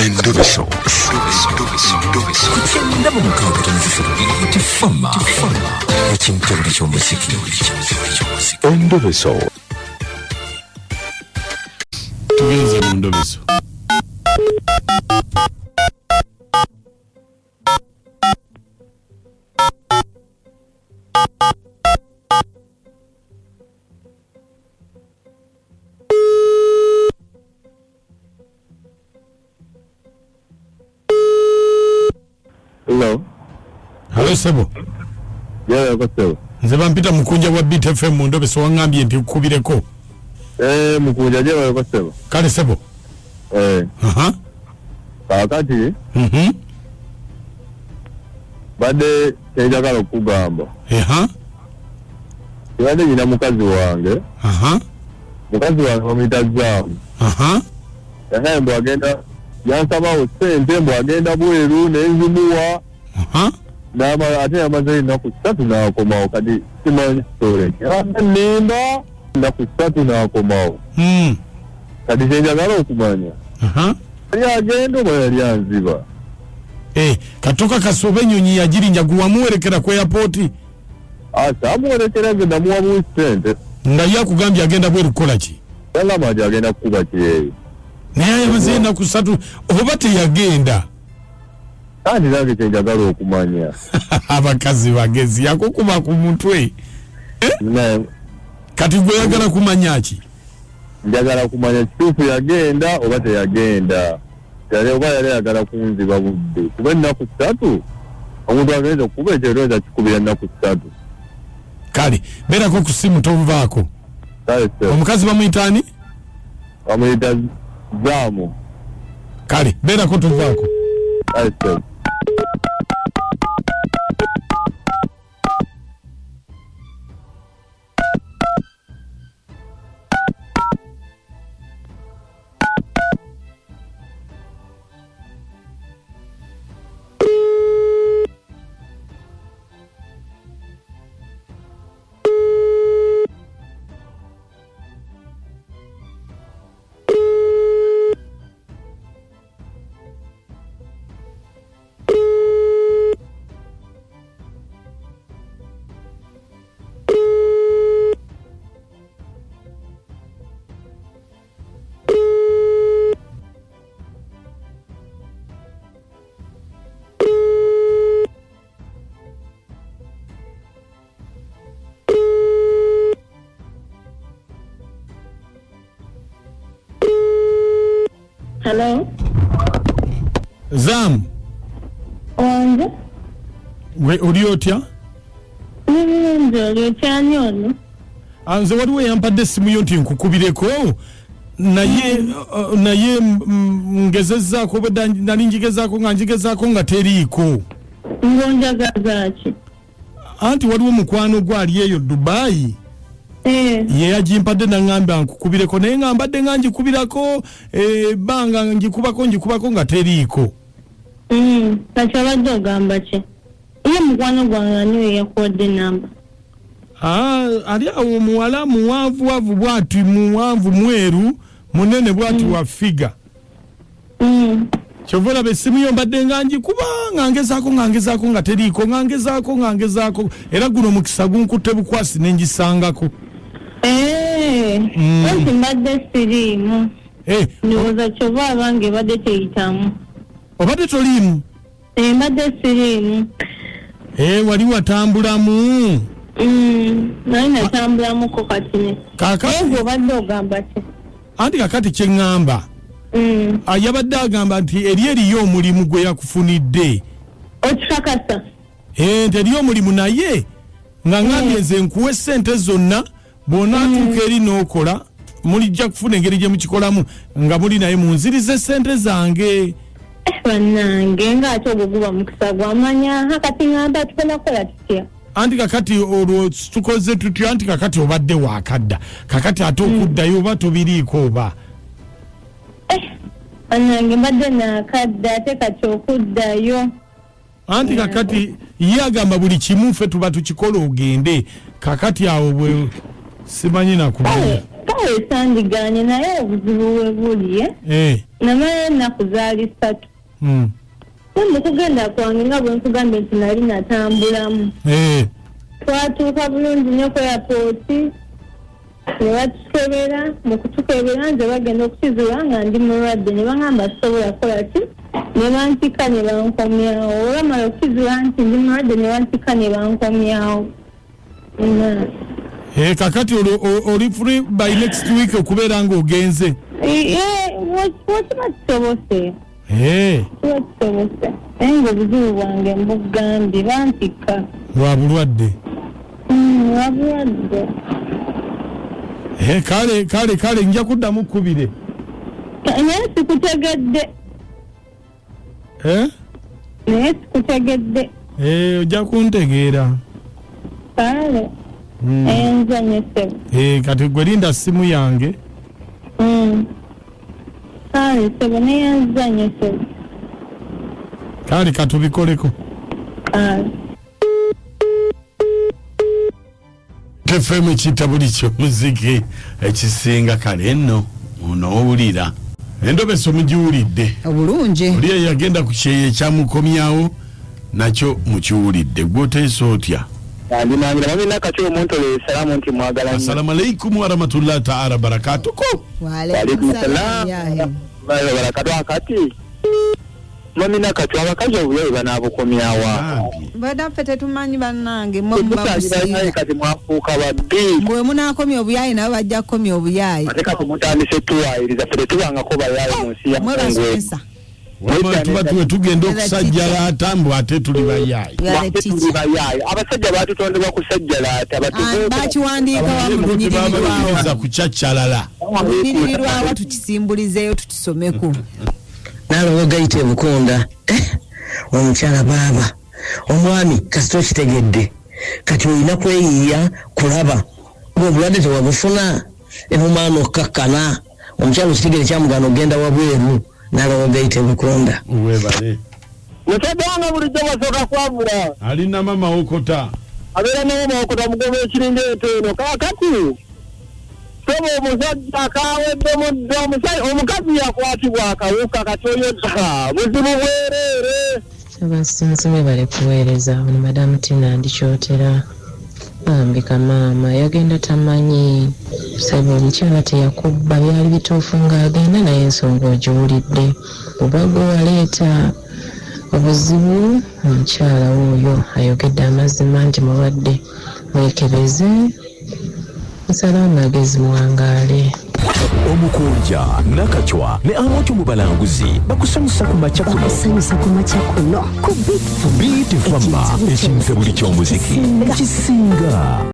Endobeso. Ku 96.3 Tifama ekimtebule ky'omuziki. Endobeso. Tugenze mu ndobeso. Hello. Halo sebo. Yego sebo. Nze bampita Mukunja wa Beat FM mu ndobeso, waŋŋambye nti nkukubireko. Eh, Mukunja je bayo sebo. Kale sebo. Eh. Aha. Kaakati badde kyenjagala okugamba. Kibadde nyina mukazi wange. Mukazi wange bamuyita Zaamu. Yagambye mbu agenda, yansabawo ssente mbu agenda bweru ne nzimuwa. N'amala ate yamazeyo ennaku 3 n'akomawo, kati simanyi story. Yabadde nnimba ennaku 3 n'akomawo. Kati kyenjagala okumanya. Yali agenda oba yali anziba? Katoka kasobe ennyonyi yagirinnya, gwe wamuwerekera ku airport? Saamuwerekera, nze namuwa buwi ssente. Nga ye akugambye agenda bweru kukola ki? Yagamba nti agenda kukuba kyeyo. Naye yamazeyo ennaku 3 oba teyagenda? Anti nange kyenjagala okumanya. Abakazi bagezi, yakukuba ku mutwe. Naye Kati gwe oyagala kumanya ki? Njagala kumanya kituufu yagenda oba teyagenda. Yali oba yali ayagala kunziba budde. Kuba ennaku 3, omuntu agenza okukuba ekyo era oyinza kikubira ennaku 3. Kale, beerako ku ssimu tovaako. Kale, sir. Omukazi bamuyita ani? Bamuyita Zaamu. Kale, beerako tovaako. Kale, sir. Hello. Zam. Wange. We oli otya? Nze oli otya ani ono? Nze waliwo eyampadde essimu yo nti nkukubireko, naye ngezezzaako, obwedda nali ngigezaako nga ngigezaako nga teriiko. Ng'onjagaza ki? Anti waliwo mukwano gwo ali eyo Dubai. Ye yagimpadde n'aŋŋamba nkukubireko, naye nga mbadde nga ngikubirako, ebbanga ngikubako, ngikubako nga teriiko. Kati obadde ogamba ki? Ye mukwano gwange ani oyo yakuwadde ennamba? Ali awo omuwala muwanvuwavu bw'ati, muwanvu mweru, munene bw'ati wa figa. Kyova olaba essimu yo mbadde nga ngikuba, nga ngezaako, nga ngezaako nga teriiko, nga ngezaako, nga ngezaako, era guno omukisa gunkutte bukwasi ne ngisangako. Anti mbadde siriimu. Ndowooza kyova abange ebadde teyitamu. Obadde toliimu? Mbadde siriimu. Wali watambulamu? Naye natambulamuko kati ne. Kaakati Naye gwe obadde ogamba ki? Anti kakati kye ŋŋamba. Yabadde agamba nti eri eriyo omulimu gwe yakufunidde. Okikakasa? Nti eriyo omulimu, naye nga ŋŋambye nze nkuwe ssente zonna, bw'onaatuuka eri n'okola, mulijja kufuna engeri gye mukikolamu nga muli naye munzirize ssente zange. Bannange, ng'ate ogwo guba mukisa gw'amanya. Ha, kati ŋŋamba tugenda kukola tutya? Anti kakati olwo tukoze tutya? Anti kakati obadde waakadda, kakati ate okuddayo oba tobiriiko oba? Bannange, mbadde naakadda ate kati okuddayo. Anti kakati ye agamba buli kimu ffe tuba tukikola ogende, kakati awo bwe simanyi nakumanya. Kale sandiganye, naye obuzibu we buli, eh? Namala ennaku zaali 3. Mu kugenda kwange, nga bwe nkugambye nti nali natambulamu, twatuuka bulungi nnyo ku airport ne batukebera. Mu kutukebera, nze bagenda okukizuula nga ndi mulwadde, ne baŋŋamba sisobola kukola ki, ne bantika ne bankomyawo. Olwamala okukizuula nti ndi mulwadde, ne bantika ne bankomyawo. Kakati oli free by next week okubeera ng'ogenze? Wekiba kisobose. Kiba kisobose, naye nga obuzibu bwange mbugambye, bantika. Lwa bulwadde? Lwa bulwadde. Kale nja kuddamu kkubire. Naye sikutegedde. Naye sikutegedde. Ojja kuntegeera. Kale. Enzanye, ssebo. Kati gwe linda simu yange. Kale ssebo, neyanzanye, ssebo. Kale katubikoleko. Kale. FM, ekitabuli ky'omuziki ekisinga. Kale nno onoowulira endobeso, mugiwulidde? Obulungi. Oli eyagenda ku kyeyo ekyamukomyawo nakyo mukiwulidde. Gwoteesa otya? Ndinangira babina kati omuntu oyo esalamu nti mwagala nnyo. Assalamu alaikum warahmatullahi taala barakatuku. Waalaikum salaam yahe. Barakatu. Akati mamina kati abakazi obuyayi banaabukomyawa? Bambi. Banaffe tetumanyi, bannange, mwe Mukyali mubabusiiga. Kati mwafuuka babbi. Bwe munaakomya obuyayi, nabo bajja kukomya obuyayi. Ate kati mutandise tuwaayiriza, ffe tetubangako bayaayi mu nsi Mwe ya basomesa. Wamma tuba tuwe tugenda okusajjalaata mbu ate tuli bayaayi. You are the Ate tuli teacher. bayaayi. Abasajja batutondebwa kusajjalaata. Ah, bakiwandiika wa mu lunyiriri lwawa? Tebabakkiriza kucacalala. Lunyiriri lwawa? Tukisimbulizeeyo, tukisomeko. Nalongo gayita ebukunda. Omukyala baaba omwami, kasita okitegedde kati olina kweyiiya kulaba gwe obulwadde tewabufuna enomaana okkakkana. Omukyala okitegere kyamugana okugenda wabweru. Nalongo gayita ebukunda. Webale. Musajja wange bulijjo basooka kwavula. Alina mama wokota. Abeera nawo mawokota, mugoba ekiringa ente eno. Kaakati sebo, omusajja akawedde mudde, omukazi yakwatibwa akawuka. Kati oyo buzibu bwereere. Abasinzi bale kuweereza. Ono Madamu Tina ndikyotera, bambi kamaama yagenda tamanyi. Saba omukyala teyakubba, byali bituufu ng'agenda naye. Ensonga ogiwulidde, oba gwe waleeta obuzibu. Omukyala wuuyo ayogedde amazima nti mulwadde, mwekebeze, nsala amagezi, muwangaale. Omukunja Nakacwa ne Amoto mu balanguzi bakusanyusa ku makya kuno. Bakusanyusa ku makya kuno ku Beat. Beat Fama, ekintabuli ky'omuziki ekisinga.